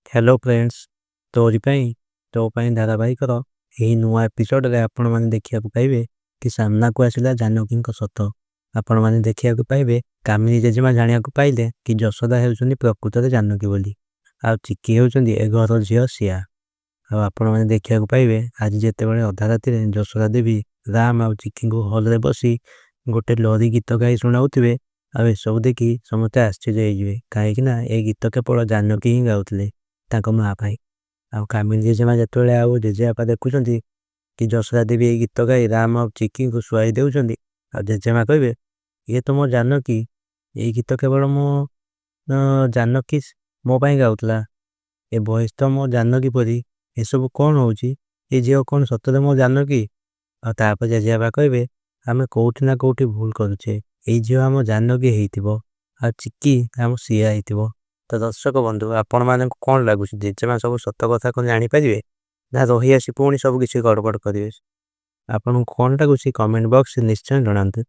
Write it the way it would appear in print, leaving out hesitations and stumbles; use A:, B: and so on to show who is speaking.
A: Hello friends, ତୋରି ପାଇଁ ତୋ ପାଇଁ ଧାରାବାହିକର ଏହି ନୂଆ ଏପିସୋଡ ରେ ଆପଣ ମାନେ ଦେଖିବାକୁ ପାଇବେ କି ସାମନା କୁ ଆସିଲା ଜାନକୀ ସତ। ଆପଣ ମାନେ ଦେଖିବାକୁ ପାଇବେ କାମିନୀ ଜେଜେମା ଜାଣିବାକୁ ପାଇଲେ କି ଯଶୋଦା ହେଉଛନ୍ତି ପ୍ରକୃତରେ ଜାନକୀ ବୋଲି, ଆଉ ଚିକ୍କି ହେଉଛନ୍ତି ଏ ଘର ଝିଅ ସିଆ। ଆଉ ଆପଣ ମାନେ ଦେଖିବାକୁ ପାଇବେ ଆଜି ଯେତେବେଳେ ଅଧା ରାତିରେ ଯଶୋଦା ଦେବୀ ରାମ ଆଉ ଚିକ୍କିଙ୍କୁ ହଲରେ ବସି ଗୋଟେ ଲୋରୀ ଗୀତ ଗାଇ ଶୁଣାଉଥିବେ, ଆଉ ଏସବୁ ଦେଖି ସମସ୍ତେ ଆଶ୍ଚର୍ଯ୍ୟ ହେଇଯିବେ, କାହିଁକି ନା ଏ ଗୀତ କେବଳ ଜାନକୀ ହିଁ ଗାଉଥିଲେ ତାଙ୍କ ମାଁ ପାଇଁ। ଆଉ କାମିନୀ ଜେଜେମା ଯେତେବେଳେ ଆଉ ଜେଜେବାପା ଦେଖୁଛନ୍ତି କି ଯଶୋଦା ଦେବୀ ଏ ଗୀତ ଗାଇ ରାମ ଆଉ ଚିକ୍କିଙ୍କୁ ଶୁଆଇ ଦେଉଛନ୍ତି, ଆଉ ଜେଜେମା କହିବେ ये तो ମୋ ଜାନକୀ, ଏ ଗୀତ କେବଳ ମୋ ଜାନକୀ ମୋ ପାଇଁ ଗାଉଥିଲା, ଏ ଭଏସ ତ ମୋ ଜାନକୀ ପରି, ଏ ସବୁ କୌନ ହୋଚୀ, ଏ ଜିଯ କୌନ ସତ୍ଯ ମୋ ଜାନକୀ। ଆଉ ତାପା ଜେଜେବାପା କହିବେ ହମେं କୋଉଠୀ ନା କୋଉଠୀ ଭୂଲ କରୁଛେ, ଏ ଜିଯ ହମୋ ଜାନକୀ ହୈ ଥୀ ବୋ ଆଉ ଚିକ୍କୀ ହମୋ ସିଯା ହୈ ଥୀ ବୋ। ତ ଦର୍ଶକ ବନ୍ଧୁ ଆପନେ ମାନେଂ କୋ କୌନ ଲାଗୂ ଜେଜେମା ସବୁ ସତ୍ଯ କଥା କୋ ଜାନୀ ପାଜିବେ ନା ରୋହିଯାସୀ ପୂର୍ଣୀ ସବୁ କିଛୀ ଗଡବଡ କରେଗେ। ଆପନୋं କୌନ ଲାଗୂ କମେଂଟ ବକ୍ସ ନିଶ୍ଚନ ଜନାନତେ।